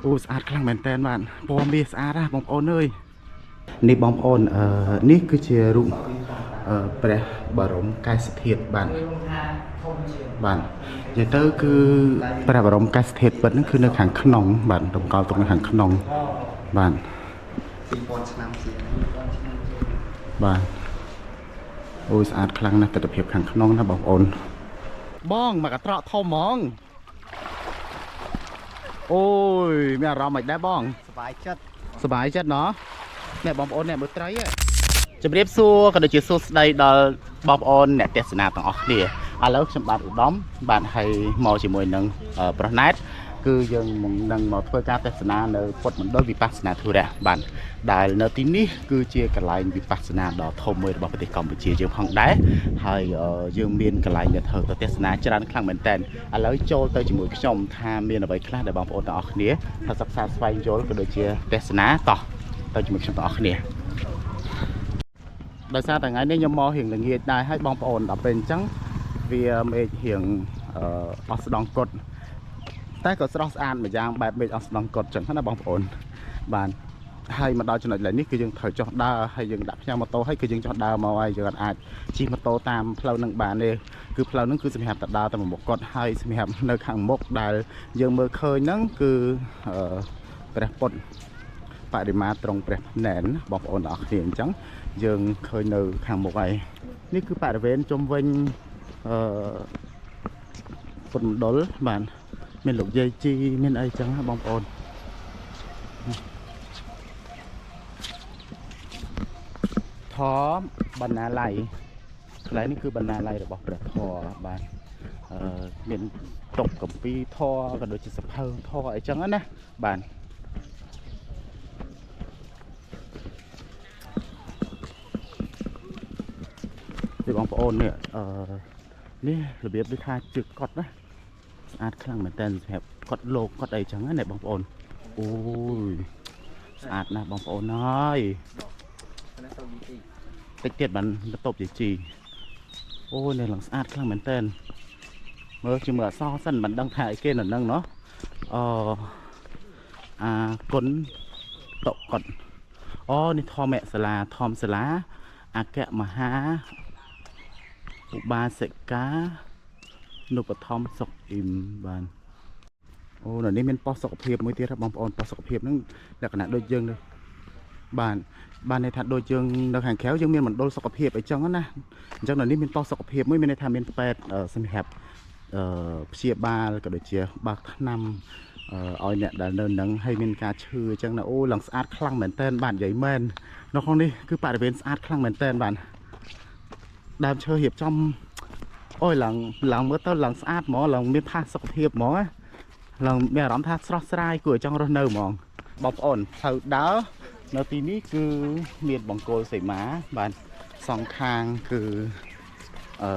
អូស្អាតខ្លាំងមែនតើបាទពណ៌មាសស្អាតណាស់បងប្អូនអើយនេះបងប្អូនអឺនេះគឺជារូបអឺព្រះបរមកេសធាតុបាទបាទនិយាយទៅគឺព្រះបរមកេសធាតុពិតហ្នឹងគឺនៅខាងក្នុងបាទតម្កល់ទុកនៅខាងក្នុងបាទ 2000ឆ្នាំជាង បាទអូយស្អាតខ្លាំងណាស់ទិដ្ឋភាពខាងក្នុងណាបងប្អូនបងមកកត្រកធំហ្មងអូយមានអារម្មណ៍មិនដែរបង សบายចិត្ត សប្បាយចិត្តណោះអ្នកបងប្អូនអ្នកមើលត្រីហ៎ជម្រាបសួរក៏ដូចជាសួស្តីដល់បងប្អូនអ្នកទស្សនាទាំងអស់គ្នាឥឡូវខ្ញុំបាទឧត្តមបាទហើយមកជាមួយនឹងអឺប្រុសណែតគឺយើងនឹងមកធ្វើការទស្សនានៅពុទ្ធមណ្ឌលវិបស្សនាធុរៈបាទដែលនៅទីនេះគឺជាកន្លែងវិបស្សនាដ៏ធំមួយរបស់ប្រទេសកម្ពុជាយើងផងដែរហើយអឺយើងមានកន្លែងដែលត្រូវទៅទស្សនាច្រើនខ្លាំងមែនទែនឥឡូវចូលទៅជាមួយខ្ញុំថាមានអ្វីខ្លះដែលបងប្អូនទាំងអស់គ្នាថាសិក្សាស្វែងយល់ក៏ដូចជាទស្សនាតោះទៅជាមួយខ្ញុំទាំងអស់គ្នា ដោយសារតែថ្ងៃនេះខ្ញុំមករៀងល្ងាចដែរហើយបងប្អូនដល់ពេលអញ្ចឹងវាមេឃរៀងអឺអស់ស្ដង់កុដតែក៏ស្រស់ស្អាតម្យ៉ាងបែបមេឃអស់ស្ដង់កុដចឹងណាបងប្អូនបាទហើយមកដល់ចំណុចឡើយនេះគឺយើងត្រូវចុះដើរហើយយើងដាក់ផ្ញើម៉ូតូហើយគឺយើងចុះដើរមកហើយយើងអត់អាចជិះម៉ូតូតាមផ្លូវនឹងបានទេគឺផ្លូវនឹងគឺសម្រាប់តែដើរតែមួយមុខគាត់ហើយសម្រាប់នៅខាងមុខដែលយើងមើលឃើញហ្នឹងគឺអឺព្រះពុទ្ធ បរិមាត្រង់ព្រះភ្នែនបងប្អូនទាំងអស់គ្នាអញ្ចឹងយើងឃើញនៅខាងមុខហើយនេះគឺបរិវេណជុំវិញអឺពុទ្ធមណ្ឌលបាទមានលោកយាយជីមានអីចឹងណាបងប្អូនធម៌បណ្ណាល័យកន្លែងនេះគឺបណ្ណាល័យរបស់ព្រះធម៌បាទអឺមានតុកកម្ពីធម៌ក៏ដូចជាសភៅធម៌អីចឹងណាបាទ នេះបងប្អូននេះអឺនេះរបៀបដូចថាជើងកត់ណាស្អាតខ្លាំងមែនតើសម្រាប់កត់លោកកត់អីចឹងណាអ្នកបងប្អូនអូយស្អាតណាស់បងប្អូនហើយ នេះទៅវិធី តិចទៀតបានបន្ទប់ជាជីអូយនេះឡើងស្អាតខ្លាំងមែនតើមើលជាមើលអសរសិនមិនដឹងថាអីគេនៅនឹងណោះអអាគុណតកត់អូនេះធម្មសាលាធម្មសាលាអគ្គមហា ឧបាសិកានុបដ្ឋមសុកអ៊ីមបានអូនៅនេះមានប៉ុស្តិ៍សុខភាពមួយទៀតហ៎បងប្អូនប៉ុស្តិ៍សុខភាពហ្នឹងលក្ខណៈដូចយើងនេះបាទបានន័យថាដូចយើងនៅខាងក្រៅយើងមានមណ្ឌលសុខភាពអីចឹងណាអញ្ចឹងនៅនេះមានប៉ុស្តិ៍សុខភាពមួយមានន័យថាមានពេទ្យអឺសម្រាប់អឺព្យាបាលក៏ដូចជាបើកថ្នាំអឺឲ្យអ្នកដែលនៅនឹងហើយមានការឈឺអញ្ចឹងណាអូឡើងស្អាតខ្លាំងមែនតើបាទនិយាយមែននៅក្នុងនេះគឺបរិវេណស្អាតខ្លាំងមែនតើបាទដើមឈើរៀបចំ អូយឡើងឡើងមើលទៅឡើងស្អាតហ្មងឡើងមានផាសុខភាពហ្មងណាឡើងមានអារម្មណ៍ថាស្រស់ស្រាយគួរឲ្យចង់រស់នៅហ្មងបងប្អូនផ្លូវដើរនៅទីនេះគឺមានបង្គោលសីមាបាទសងខាងគឺអឺ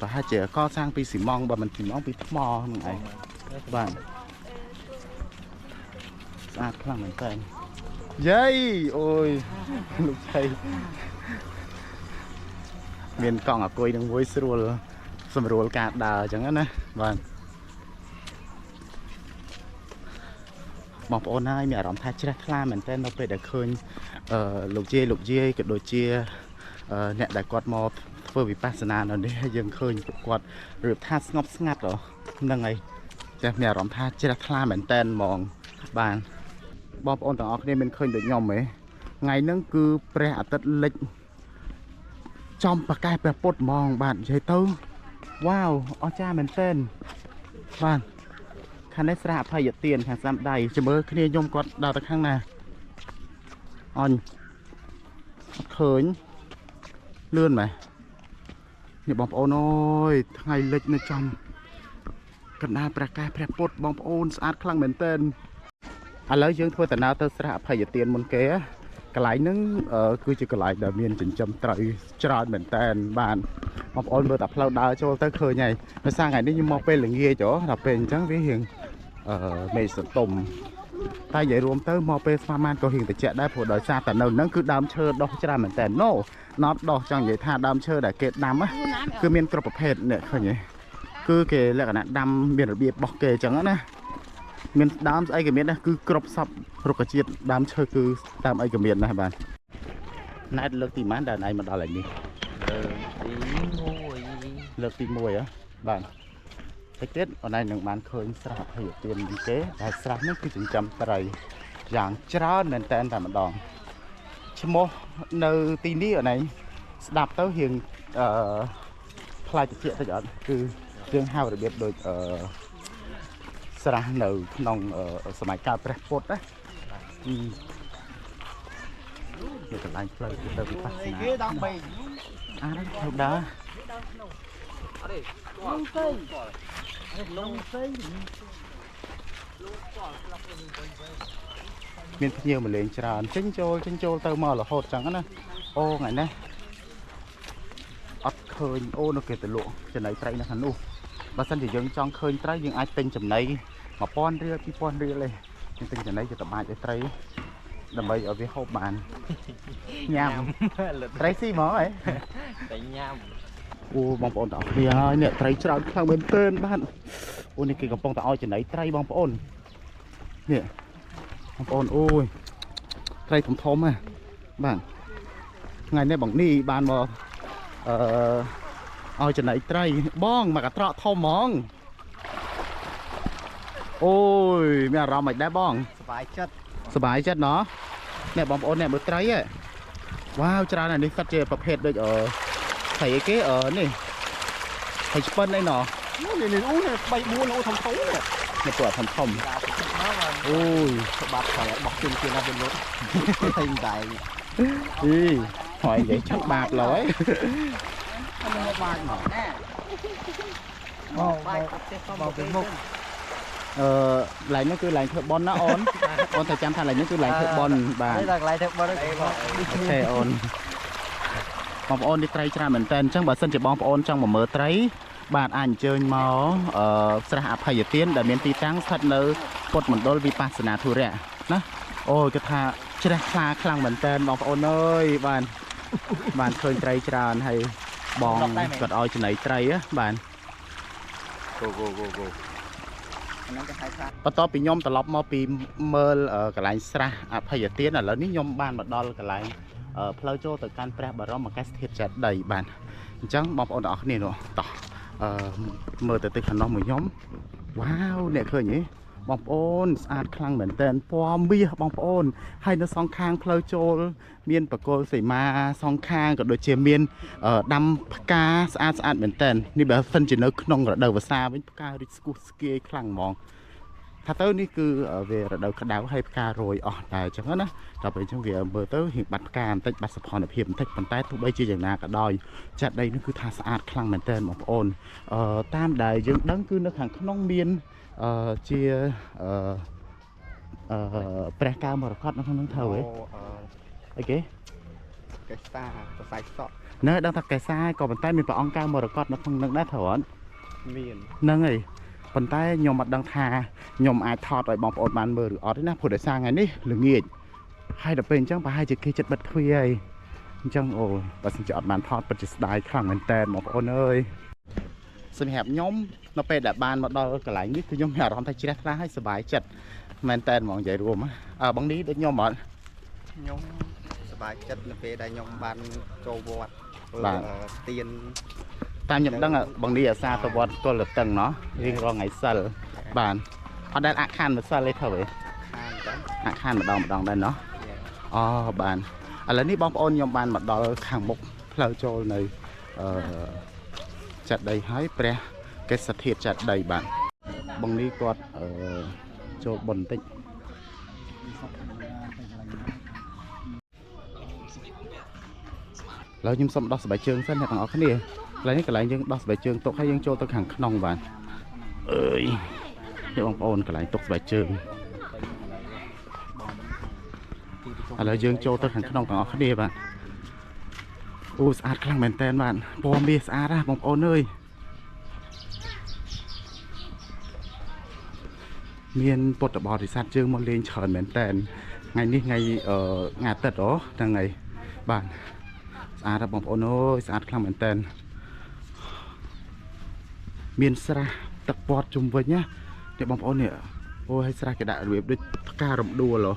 ប្រហែលជាកសាងពីស៊ីម៉ងបើមិនស៊ីម៉ងពីថ្មហ្នឹងឯងបាទស្អាតខ្លាំងមែនតើយាយអូយលោកឆៃមានកង់អាគុយនឹងមួយស្រួល សម្រួលការដើរអញ្ចឹងណាបាទបងប្អូនហើយមានអារម្មណ៍ថាជ្រះថ្លាមែនទែននៅពេលដែលឃើញអឺលោកយាយលោកយាយក៏ដូចជាអឺអ្នកដែលគាត់មកធ្វើវិបស្សនានៅនេះហើយយើងឃើញពួកគាត់រៀបថាស្ងប់ស្ងាត់ហ៎ហ្នឹងហើយចេះមានអារម្មណ៍ថាជ្រះថ្លាមែនទែនហ្មងបាទបងប្អូនទាំងអស់គ្នាមានឃើញដូចខ្ញុំទេថ្ងៃហ្នឹងគឺព្រះអាទិត្យលិចចំប្រកែព្រះពុទ្ធហ្មងបាទនិយាយទៅ វ៉ាវអស្ចារ្យមែនទែនបាទខាងនេះស្រះអភ័យទានខាងស្ដាំដៃចាំមើលគ្នាខ្ញុំគាត់ដើរទៅខាងណាអញអត់ឃើញលឿនម៉េះនេះបងប្អូនអើយថ្ងៃលិចនៅចំកណ្ដាលព្រះកែព្រះពុទ្ធបងប្អូនស្អាតខ្លាំងមែនទែនឥឡូវយើងធ្វើដំណើរទៅស្រះអភ័យទានមុនគេណាកន្លែងហ្នឹងអឺគឺជាកន្លែងដែលមានចិញ្ចឹមត្រីច្រើនមែនទែនបាទ បងប្អូនមើលតែផ្លូវដើរចូលទៅឃើញហើយដោយសារថ្ងៃនេះខ្ញុំមកពេលល្ងាចហ៎ដល់ពេលអញ្ចឹងវារៀងអឺមេឃសន្ទុំតែនិយាយរួមទៅមកពេលស្មានក៏រៀងត្រជាក់ដែរព្រោះដោយសារតែនៅហ្នឹងគឺដើមឈើដុះច្រើនមែនតើ No not ដុះចង់និយាយថាដើមឈើដែលគេដាំណាគឺមានគ្រប់ប្រភេទនេះឃើញទេគឺគេលក្ខណៈដាំមានរបៀបរបស់គេអញ្ចឹងណា មានដើមស្អីក៏មានដែរគឺគ្រប់សពរុក្ខជាតិដើមឈើគឺដើមអីក៏មានដែរបាទណែតលើកទីប៉ុន្មានដែលឯងមកដល់ឯនេះ លើកទី1 លើកទី1ហ៎បាទតិចទៀតអូនឯងនឹងបានឃើញស្រះអភ័យទានគេដែលស្រះនេះគឺចិញ្ចឹមត្រីយ៉ាងច្រើនមែនតែនតែម្ដងឈ្មោះនៅទីនេះអូនឯងស្ដាប់ទៅរៀងអឺប្លែកតិចតិចអត់គឺយើងហៅរបៀបដូចអឺស្រះនៅក្នុងសម័យកាលព្រះពុទ្ធណានេះកន្លែងផ្លូវទៅវិបស្សនា គេដើម្បី អានេះទៅដើរ លងផ្សេងលងផ្សេង មានភ្ញៀវមកលេងច្រើនចេញចូលចេញចូលទៅមករហូតចឹងណាអូថ្ងៃនេះអត់ឃើញអូនៅគេទៅលក់ចំណីត្រីនៅខាងនោះបើសិនជាយើងចង់ឃើញត្រីយើងអាចទិញចំណី1000រៀល2000រៀលទេយើងទិញចំណីទៅតបាច់ឲ្យត្រីដើម្បីឲ្យវាហូបបានញ៉ាំត្រីស៊ីហ្មងហ៎ តែញ៉ាំ អូបងប្អូនទាំងអស់គ្នាហើយនេះត្រីច្រើនខ្លាំងមែនទែនបាទអូនេះគេកំពុងតែឲ្យចំណីត្រីបងប្អូននេះបងប្អូនអូយត្រីធំធំហ៎បាទថ្ងៃនេះបងនេះបានមកអឺឲ្យចំណីត្រីបងមកកត្រកធំហ្មងអូយមានអារម្មណ៍មិនដែរបង សប្បាយចិត្ត សប្បាយចិត្តណោះនេះបងប្អូននេះមើលត្រីហ៎វ៉ាវច្រើនណាស់នេះសិតជាប្រភេទដូចអឺត្រីអីគេអឺនេះត្រីឆ្ពិនអីណោះ នេះនេះអូនេះ3 4អូធំធំនេះ នេះពួកធំធំ បាទមកមក អូយ ច្បាប់ហើយបោះជុំទៀតណាវិញលុតតែតែ អីហើយនិយាយឆាប់បាបឡើយ មកបានមកមកមកពីមុខ អឺឡែងនោះគឺឡែងធ្វើប៉ុនណាអូនអូនតែចាំថាឡែងនោះគឺឡែងធ្វើប៉ុនបាទ នេះដល់កន្លែងធ្វើបុណ្យ អូខេអូនបងប្អូននេះត្រីច្រើនមែនតើអញ្ចឹងបើសិនជាបងប្អូនចង់មកមើលត្រីបាទអាចអញ្ជើញមកអឺស្រះអភ័យទានដែលមានទីតាំងស្ថិតនៅពុទ្ធមណ្ឌលវិបស្សនាធុរៈណាអូយគាត់ថាជ្រះថ្លាខ្លាំងមែនតើបងប្អូនអើយបាទបានឃើញត្រីច្រើនហើយបងគាត់ឲ្យចំណីត្រីណាបាទ go go go go ហ្នឹងគេហៅថា បន្ទាប់ពីខ្ញុំត្រឡប់មកពីមើលកន្លែងស្រះអភ័យទានឥឡូវនេះខ្ញុំបានមកដល់កន្លែងផ្លូវចូលទៅកាន់ព្រះបរមកេសធាតុចេតិយបាទអញ្ចឹងបងប្អូនទាំងអស់គ្នានោះតោះអឺមើលទៅទិសខាងនោះមួយខ្ញុំវ៉ាវអ្នកឃើញទេបងប្អូនស្អាតខ្លាំងមែនតើពណ៌មាសបងប្អូនហើយនៅសងខាងផ្លូវចូលមានបកគលសីមាសងខាងក៏ដូចជាមានដាំផ្កាស្អាតស្អាតមែនតើនេះបើសិនជានៅក្នុងរដូវវស្សាវិញផ្ការីកស្គុះស្គាយខ្លាំងហ្មងថាទៅនេះគឺវារដូវក្តៅហើយផ្ការយអស់តែអញ្ចឹងណាដល់ពេលអញ្ចឹងវាមើលទៅរៀងបាត់ផ្កាបន្តិចបាត់សោភណភាពបន្តិចប៉ុន្តែទោះបីជាយ៉ាងណាក៏ដោយចាត់ដីនេះគឺថាស្អាតខ្លាំងមែនទែនបងប្អូនអឺតាមដែលយើងដឹងគឺនៅខាងក្នុងមានអឺជាអឺអឺព្រះកៅមរកតនៅក្នុងនោះត្រូវហ៎អីគេ កេសាសរសៃសក់ នៅដឹងថាកេសាក៏ប៉ុន្តែមានព្រះអង្គកៅមរកតនៅក្នុងនឹងដែរត្រូវអត់ មាន ហ្នឹងហើយប៉ុន្តែខ្ញុំអត់ដឹងថាខ្ញុំអាចថតឲ្យបងប្អូនបានមើលឬអត់ទេណាព្រោះដោយសារថ្ងៃនេះល្ងាចហើយដល់ពេលអញ្ចឹងប្រហែលជាគេចិត្តបិទទ្វារហើយអញ្ចឹងអូយបើសិនជាអត់បានថតពិតជាស្ដាយខ្លាំងមែនតើបងប្អូនអើយសម្រាប់ខ្ញុំនៅពេលដែលបានមកដល់កន្លែងនេះគឺខ្ញុំមានអារម្មណ៍ថាជ្រះថ្លាហើយសប្បាយចិត្តមែនតើហ្មងនិយាយរួមអើបងនេះដូចខ្ញុំអត់ ខ្ញុំសប្បាយចិត្តនៅពេលដែលខ្ញុំបានចូលវត្តធ្វើទៀន តាមខ្ញុំដឹងបងនេះអាសាទៅវត្តកុលតឹងណោះរៀងរាល់ថ្ងៃសិលបាទអត់ដែលអាក់ខានមួយសិលទេធ្វើទេ ខានចឹង អាក់ខានម្ដងម្ដងដែរណោះអូបាទឥឡូវនេះបងប្អូនខ្ញុំបានមកដល់ខាងមុខផ្លូវចូលនៅអឺចាត់ដីហើយព្រះកេសធាតុចាត់ដីបាទបងនេះគាត់អឺចូលបុណ្យបន្តិចឥឡូវខ្ញុំសុំដោះស្បែកជើងសិនអ្នកទាំងអស់គ្នាកន្លែងនេះកន្លែងយើងដោះស្បែកជើងទុកហើយយើងចូលទៅខាងក្នុងបាទអើយនេះបងប្អូនកន្លែងទុកស្បែកជើងឥឡូវយើងចូលទៅខាងក្នុងទាំងអស់គ្នាបាទអូស្អាតខ្លាំងមែនតើបាទពណ៌មាសស្អាតណាស់បងប្អូនអើយមានពុទ្ធបរិស័ទយើងមកលេងច្រើនមែនតើថ្ងៃនេះថ្ងៃអឺថ្ងៃអាទិត្យអូហ្នឹងហើយបាទស្អាតណាស់បងប្អូនអើយស្អាតខ្លាំងមែនតើមានស្រះទឹកព័ទ្ធជុំវិញណានេះបងប្អូននេះ អូហើយស្រះគេដាក់របៀបដូចផ្ការំដួលហ៎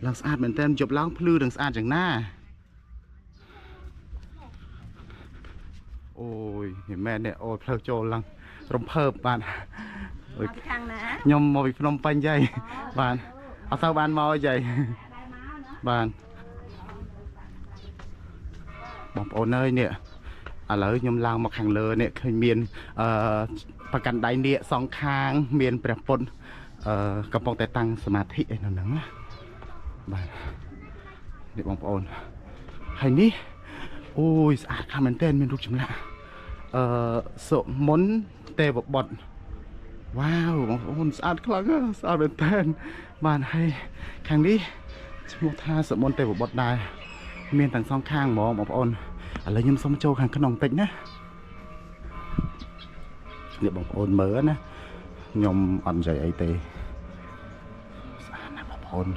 ឡើងស្អាតមែនតើជប់ឡើងភ្លឺនឹងស្អាតយ៉ាងណាអូយនេះមែននេះអូផ្លូវចូលឡើងរំភើបបាទ មកពីខាងណា ខ្ញុំមកពីភ្នំពេញយាយបាទអត់សូវបានមកយាយបាទបងប្អូនអើយនេះឥឡូវខ្ញុំឡើងមកខាងលើនេះឃើញមានប្រកាន់ដៃនាគសងខាងមានព្រះពុទ្ធកំពុងតែតាំងសមាធិឯនៅហ្នឹងណាបាទនេះបងប្អូនហើយនេះអូយស្អាតខ្លាំងមែនទែនមានរូបចម្លាក់សុមន្តទេវបុត្រវ៉ាវបងប្អូនស្អាតខ្លាំងណាស់ស្អាតមែនទែនបាទហើយខាងនេះឈ្មោះថាសុមន្តទេវបុត្រដែរមានទាំងសងខាងហ្មងបងប្អូនឥឡូវខ្ញុំសុំចូលខាងក្នុងបន្តិចណានេះបងប្អូនមើលណាខ្ញុំអត់និយាយអីទេស្អាតណាស់បងប្អូន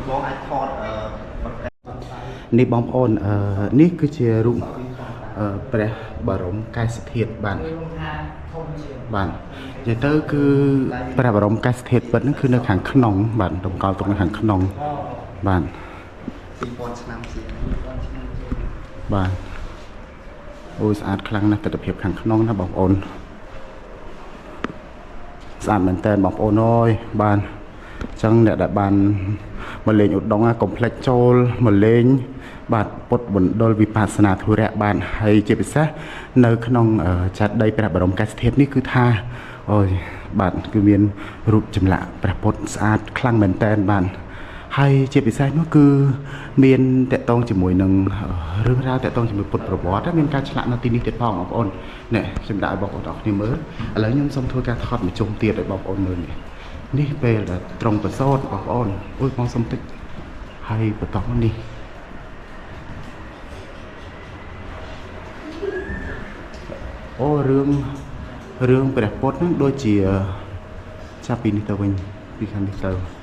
បងអាចថត នេះបងប្អូននេះគឺជារូបព្រះបរមកែសធាតុបាទបាទនិយាយទៅគឺព្រះបរមកែសធាតុពិតហ្នឹងគឺនៅខាងក្នុងបាទតម្កល់ទុកនៅខាងក្នុងបាទ 2000ឆ្នាំជាង បាទអូយស្អាតខ្លាំងណាស់ទិដ្ឋភាពខាងក្នុងណាបងប្អូនស្អាតមែនតើបងប្អូនអើយបាទអញ្ចឹងអ្នកដែលបានមកលេងឧដុង្គកុំភ្លេចចូលមកលេងបាទពុទ្ធមណ្ឌលវិបស្សនាធុរៈបាទហើយជាពិសេសនៅក្នុងចេតិយព្រះបរមកែសធាតុនេះគឺថាអូយបាទគឺមានរូបចម្លាក់ព្រះពុទ្ធស្អាតខ្លាំងមែនតើបាទហើយជាពិសេសនោះគឺមានតកតងជាមួយនឹងរឿងរ៉ាវតកតងជាមួយពុទ្ធប្រវត្តិមានការឆ្លាក់នៅទីនេះទៀតផងបងប្អូននេះខ្ញុំដាក់ឲ្យបងប្អូនទាំងអស់គ្នាមើលឥឡូវខ្ញុំសូមធ្វើការថតមួយជុំទៀតឲ្យបងប្អូនមើលនេះនេះពេលដែលត្រង់ប្រសូតបងប្អូនអូយបងសុំតិចហើយបន្តមកនេះអូរឿងព្រះពុទ្ធហ្នឹងដូចជាចាប់ពីនេះទៅវិញពីខាងនេះទៅ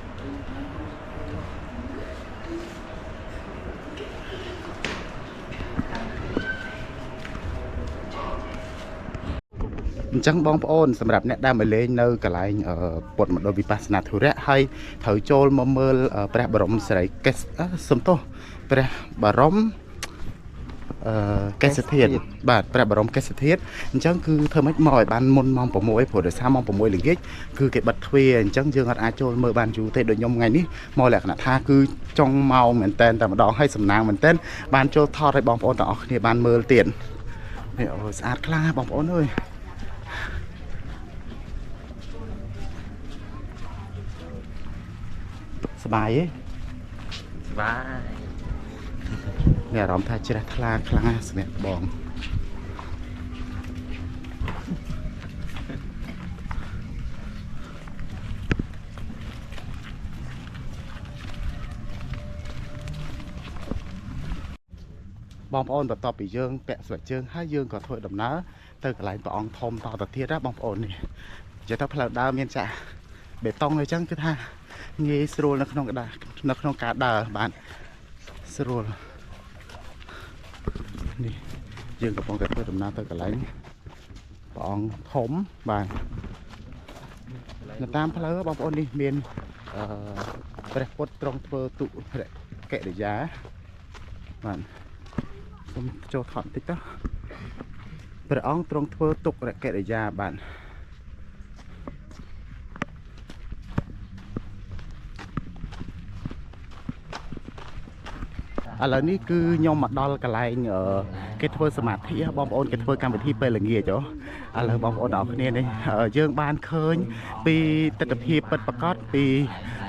អញ្ចឹងបងប្អូនសម្រាប់អ្នកដែលមកលេងនៅកន្លែងពុទ្ធមណ្ឌលវិបស្សនាធុរៈហើយត្រូវចូលមកមើលព្រះបរមសិរីកេសសំទោសព្រះបរមកេសធាតុបាទព្រះបរមកេសធាតុអញ្ចឹងគឺធ្វើម៉េចមកឲ្យបានមុនម៉ោង6ព្រោះដោយសារម៉ោង6ល្ងាចគឺគេបិទទ្វារអញ្ចឹងយើងអត់អាចចូលមើលបានយូរទេដូចខ្ញុំថ្ងៃនេះមកលក្ខណៈថាគឺចុងម៉ោងមែនតែនតែម្ដងហើយសំណាងមែនតែនបានចូលថតឲ្យបងប្អូនទាំងអស់គ្នាបានមើលទៀតនេះអូស្អាតខ្លាំងណាស់បងប្អូនអើយសប្បាយទេ សប្បាយ មានអារម្មណ៍ថាជ្រះថ្លាខ្លាំងណាស់សម្រាប់បងបងប្អូនបន្ទាប់ពីយើងពាក់ស្បែកជើងហើយយើងក៏ធ្វើដំណើរទៅកន្លែងព្រះអង្គធំតទៅទៀតណាបងប្អូននេះនិយាយទៅផ្លូវដើរមានចាក់បេតុងអីចឹងគឺថាងាយស្រួលនៅក្នុងការដើរបាទស្រួលនេះយើងកំពុងតែធ្វើដំណើរទៅកន្លែងព្រះអង្គធំបាទនៅតាមផ្លូវបងប្អូននេះមានព្រះពុទ្ធទ្រង់ធ្វើទុរកិរិយាបាទសូមចូលថតបន្តិចទៅព្រះអង្គទ្រង់ធ្វើទុរកិរិយាបាទ ឥឡូវនេះគឺខ្ញុំមកដល់កន្លែងអឺគេធ្វើសមាធិហ៎បងប្អូនគេធ្វើកម្មវិធីពេលល្ងាចហ៎ឥឡូវបងប្អូនអរគ្នានេះអឺយើងបានឃើញពីទស្សនភាពពិតប្រាកដពី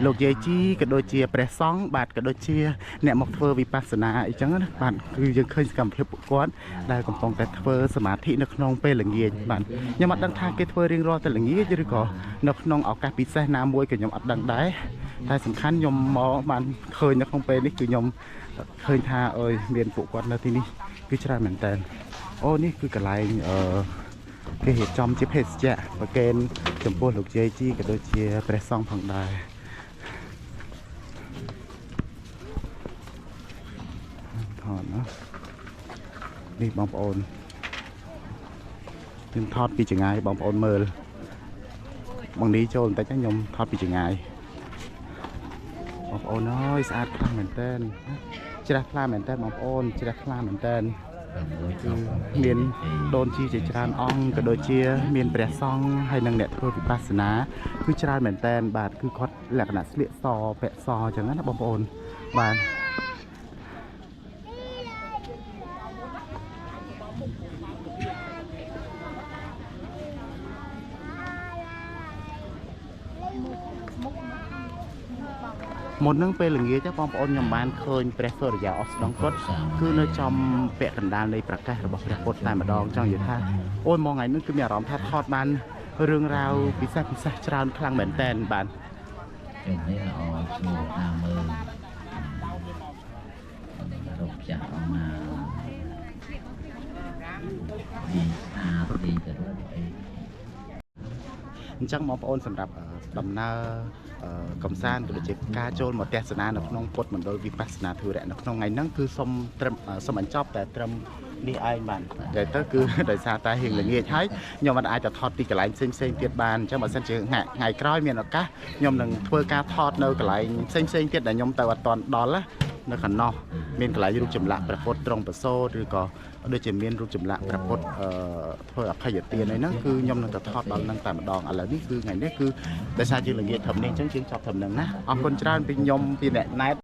លោកយាយជីក៏ដូចជាព្រះសង្ឃបាទក៏ដូចជាអ្នកមកធ្វើវិបស្សនាអីចឹងណាបាទគឺយើងឃើញសកម្មភាពពួកគាត់ដែលកំពុងតែធ្វើសមាធិនៅក្នុងពេលល្ងាចបាទខ្ញុំអត់ដឹងថាគេធ្វើរៀងរាល់តែល្ងាចឬក៏នៅក្នុងឱកាសពិសេសណាមួយក៏ខ្ញុំអត់ដឹងដែរតែសំខាន់ខ្ញុំមកបានឃើញនៅក្នុងពេលនេះគឺខ្ញុំឃើញថាអើយមានពួកគាត់នៅទីនេះគឺច្រើនមែនតើអូនេះគឺកន្លែងអឺ គេរៀបចំជាភេសជ្ជៈប្រគេនចំពោះលោកយាយជីក៏ដូចជាព្រះសង្ឃផងដែរថតណានេះបងប្អូនខ្ញុំថតពីចង្ងាយបងប្អូនមើលបងនេះចូលបន្តិចណាខ្ញុំថតពីចង្ងាយបងប្អូនអើយស្អាតខ្លាំងមែនតើជ្រះថ្លាមែនតើបងប្អូនជ្រះថ្លាមែនតើ គឺមានដូនជីជាច្រើនអង្គក៏ដូចជា មានព្រះសង្ឃហើយនិងអ្នកធ្វើវិបស្សនាគឺច្រើនមែនតែនបាទគឺគាត់លក្ខណៈស្លៀកសពាក់សអញ្ចឹងណាបងប្អូនបាទមុននឹងពេលល្ងាចបងប្អូនខ្ញុំបានឃើញព្រះសូរិយាអស្តង្គតគឺនៅចំពាក់កណ្ដាលនៃប្រកាសរបស់ព្រះពុទ្ធតែម្ដងចង់និយាយថាអូយមកថ្ងៃនេះគឺមានអារម្មណ៍ថាថតបានរឿងរ៉ាវពិសេសពិសេសច្រើនខ្លាំងមែនតែនបាទ ចឹងនេះល្អស្រួលតាមមើលរកចាស់អស់ណាទីស្អាតទីទៅរកអី អញ្ចឹងបងប្អូនសម្រាប់ដំណើរកំសាន្តក៏ដូចជាការចូលមកទស្សនានៅក្នុងពុទ្ធមណ្ឌលវិបស្សនាធុរៈនៅក្នុងថ្ងៃហ្នឹងគឺសូមត្រឹមសូមបញ្ចប់តែត្រឹមនេះឯងបាទនិយាយទៅគឺ ដោយសារតែរៀងល្ងាចហើយខ្ញុំមិនអាចទៅថតទីកន្លែងផ្សេងផ្សេងទៀតបានអញ្ចឹងបើសិនជាថ្ងៃថ្ងៃក្រោយមានឱកាសខ្ញុំនឹងធ្វើការថតនៅកន្លែងផ្សេងផ្សេងទៀតដែលខ្ញុំទៅអត់ទាន់ដល់ណានៅខាងនោះមានកន្លែងរូបចម្លាក់ព្រះពុទ្ធទ្រង់ប្រសូតឬក៏ដូចជាមានរូបចម្លាក់ព្រះពុទ្ធអឺធ្វើអភ័យទានអីហ្នឹងគឺខ្ញុំនឹងទៅថតដល់ហ្នឹងតែម្ដងឥឡូវនេះគឺថ្ងៃនេះគឺដោយសារយើងល្ងាចត្រឹមនេះអញ្ចឹងយើងចប់ត្រឹមហ្នឹងណាអរគុណច្រើនពីខ្ញុំពីអ្នកណែត។